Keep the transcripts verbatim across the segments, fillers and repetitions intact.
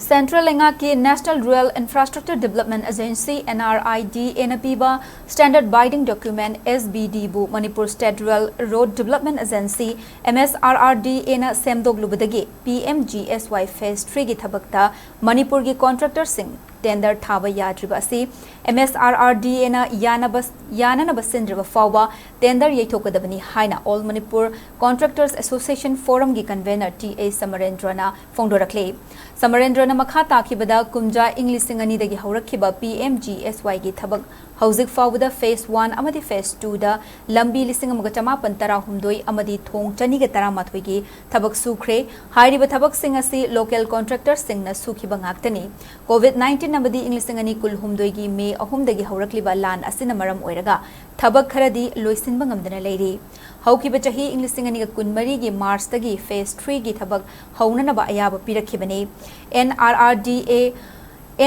Central ꯂꯩꯉꯥꯛꯀꯤ National Rural Infrastructure Development Agency, NRIDAꯅ ꯄꯤꯕ Standard Binding Document, SBDꯕꯨ Manipur State Rural Road Development Agency, MSRRDAꯅ ꯁꯦꯝꯗꯣꯛꯂꯨꯕꯗꯒꯤ PMGSY Phase Threeꯒꯤ ꯊꯕꯛꯇ ꯃꯅꯤꯄꯨꯔꯒꯤ contractorꯁꯤꯡ tender ꯊꯥꯕ ꯌꯥꯗ꯭ꯔꯤꯕ ꯑꯁꯤ MSRRDAꯅ ꯌꯥꯅꯕ, ꯌꯥꯅꯅꯕ ꯁꯤꯟꯗ꯭ꯔꯤꯕ ꯐꯥꯎꯕ tender ꯌꯩꯊꯣꯛꯀꯗꯕꯅꯤ ꯍꯥꯏꯅ All Manipur Contractors Association Forumꯒꯤ convener TA ꯁꯃꯔꯦꯟꯗ꯭ꯔꯅ ꯐꯣꯡꯗꯣꯔꯛꯂꯤ꯫ ꯁꯃꯔꯦꯟꯗ꯭ꯔꯅ ꯃꯈꯥ ꯇꯥꯈꯤꯕꯗ, ꯀꯨꯝꯖꯥ ꯏꯪ ꯂꯤꯁꯤꯡ ꯑꯅꯤꯗꯒꯤ ꯍꯧꯔꯛꯈꯤꯕ PMGSYꯒꯤ ꯊꯕꯛ ꯍꯧꯖꯤꯛ ꯐꯥꯎꯕꯗ Phase One ꯑꯃꯗꯤ Phase Twoꯗ ꯂꯝꯕꯤ ꯂꯤꯁꯤꯡ ꯑꯃꯒ ꯆꯃꯥꯄꯟ ꯇꯔꯥꯍꯨꯝꯗꯣꯏ ꯑꯃꯗꯤ ꯊꯣꯡ ꯆꯅꯤꯒ ꯇꯔꯥꯃꯥꯊꯣꯏꯒꯤ ꯊꯕꯛ ꯁꯨꯈ꯭ꯔꯦ꯫ ꯍꯥꯏꯔꯤꯕ ꯊꯕꯛꯁꯤꯡ ꯑꯁꯤ local contractorꯁꯤꯡꯅ ꯁꯨꯈꯤꯕ ꯉꯥꯛꯇꯅꯤ꯫ COVID nineteen ꯑꯃꯗꯤ ꯏꯪ ꯂꯤꯁꯤꯡ ꯑꯅꯤ ꯀꯨꯟꯍꯨꯝꯗꯣꯏꯒꯤ ꯃꯦ ꯑꯍꯨꯝꯗꯒꯤ ꯍꯧꯔꯛꯂꯤꯕ ꯂꯥꯟ ꯑꯁꯤꯅ ꯃꯔꯝ ꯑꯣꯏꯔꯒ ꯊꯕꯛ ꯈꯔꯗꯤ ꯂꯣꯏꯁꯤꯟꯕ ꯉꯝꯗꯅ ꯂꯩꯔꯤ꯫ ꯍꯧꯈꯤꯕ ꯆꯍꯤ ꯏꯪ ꯂꯤꯁꯤꯡ ꯑꯅꯤꯒ ꯀꯨꯟꯃꯔꯤꯒꯤ Marchꯇꯒꯤ Phase Threeꯒꯤ ꯊꯕꯛ ꯍꯧꯅꯅꯕ ꯑꯌꯥꯕ ꯄꯤꯔꯛꯈꯤꯕꯅꯤ꯫ NRRDA,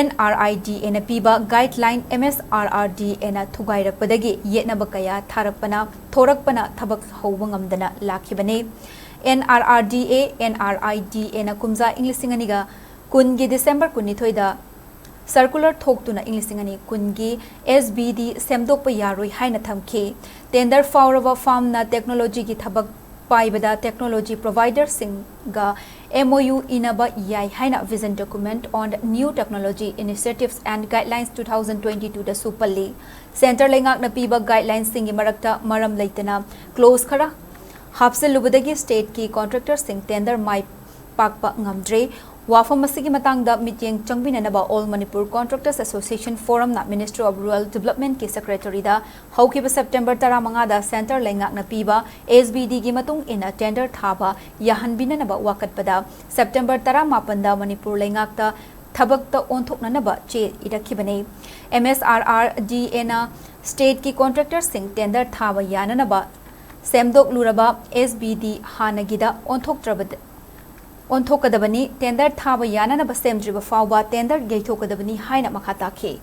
NRIDAꯅ ꯄꯤꯕ guideline MSRRDAꯅ ꯊꯨꯒꯥꯏꯔꯛꯄꯗꯒꯤ ꯌꯦꯠꯅꯕ ꯀꯌꯥ ꯊꯥꯔꯛꯄꯅ, ꯊꯣꯔꯛꯄꯅ ꯊꯕꯛ ꯍꯧꯕ ꯉꯝꯗꯅ ꯂꯥꯛꯈꯤꯕꯅꯤ꯫ NRRDA, NRIDAꯅ ꯀꯨꯝꯖꯥ ꯏꯪ ꯂꯤꯁꯤꯡ ꯑꯅꯤꯒ ꯀꯨꯟꯒꯤ December ꯀꯨꯟꯅꯤꯊꯣꯏꯗ circular ꯊꯣꯛꯇꯨꯅ ꯏꯪ ꯂꯤꯁꯤꯡ ꯑꯅꯤ ꯀꯨꯟꯒꯤ SBD ꯁꯦꯝꯗꯣꯛꯄ ꯌꯥꯔꯣꯏ ꯍꯥꯏꯅ ꯊꯝꯈꯤ꯫ Tender ꯐꯥꯎꯔꯕ firmꯅ technologyꯒꯤ ꯊꯕꯛ ꯄꯥꯏꯕꯗ technology providerꯁꯤꯡꯒ MOU ꯏꯅꯕ ꯌꯥꯏ ꯍꯥꯏꯅ Vision Document on New Technology Initiatives and Guidelines two thousand twenty-twoꯗꯁꯨ ꯄꯜꯂꯤ꯫ Centre ꯂꯩꯉꯥꯛꯅ ꯄꯤꯕ guidelinesꯁꯤꯡꯒꯤ ꯃꯔꯛꯇ ꯃꯔꯝ ꯂꯩꯇꯅ clause ꯈꯔ ꯍꯥꯞꯆꯤꯜꯂꯨꯕꯗꯒꯤ stateꯀꯤ contractorꯁꯤꯡ tender ꯃꯥꯏ ꯄꯥꯛꯄ ꯉꯝꯗ꯭ꯔꯦ꯫ ꯋꯥꯐꯝ ꯑꯁꯤꯒꯤ ꯃꯇꯥꯡꯗ ꯃꯤꯠꯌꯦꯡ ꯆꯪꯕꯤꯅꯅꯕ All Manipur Contractors Association Forumꯅ Ministry of Rural Developmentꯀꯤ secretaryꯗ ꯍꯧꯈꯤꯕ September ꯇꯔꯥꯃꯉꯥꯗ centre ꯂꯩꯉꯥꯛꯅ ꯄꯤꯕ SBDꯒꯤ ꯃꯇꯨꯡ ꯏꯟꯅ tender ꯊꯥꯕ ꯌꯥꯍꯟꯕꯤꯅꯅꯕ ꯋꯥꯀꯠꯄꯗ September ꯇꯔꯥꯃꯥꯄꯟꯗ ꯃꯅꯤꯄꯨꯔ ꯂꯩꯉꯥꯛꯇ ꯊꯕꯛꯇ ꯑꯣꯟꯊꯣꯛꯅꯅꯕ ꯆꯦ ꯏꯔꯛꯈꯤꯕꯅꯤ꯫ MSRRDAꯅ stateꯀꯤ contractorꯁꯤꯡ tender ꯊꯥꯕ ꯌꯥꯅꯅꯕ ꯁꯦꯝꯗꯣꯛꯂꯨꯔꯕ SBD ꯍꯥꯟꯅꯒꯤꯗ ꯑꯣꯟꯊꯣꯛꯇ꯭ꯔꯕꯗ, ꯑꯣꯟꯊꯣꯛꯀꯗꯕꯅꯤ, tender ꯊꯥꯕ ꯌꯥꯅꯅꯕ ꯁꯦꯝꯗ꯭ꯔꯤꯕ ꯐꯥꯎꯕ tender ꯌꯩꯊꯣꯛꯀꯗꯕꯅꯤ ꯍꯥꯏꯅ ꯃꯈꯥ ꯇꯥꯈꯤ꯫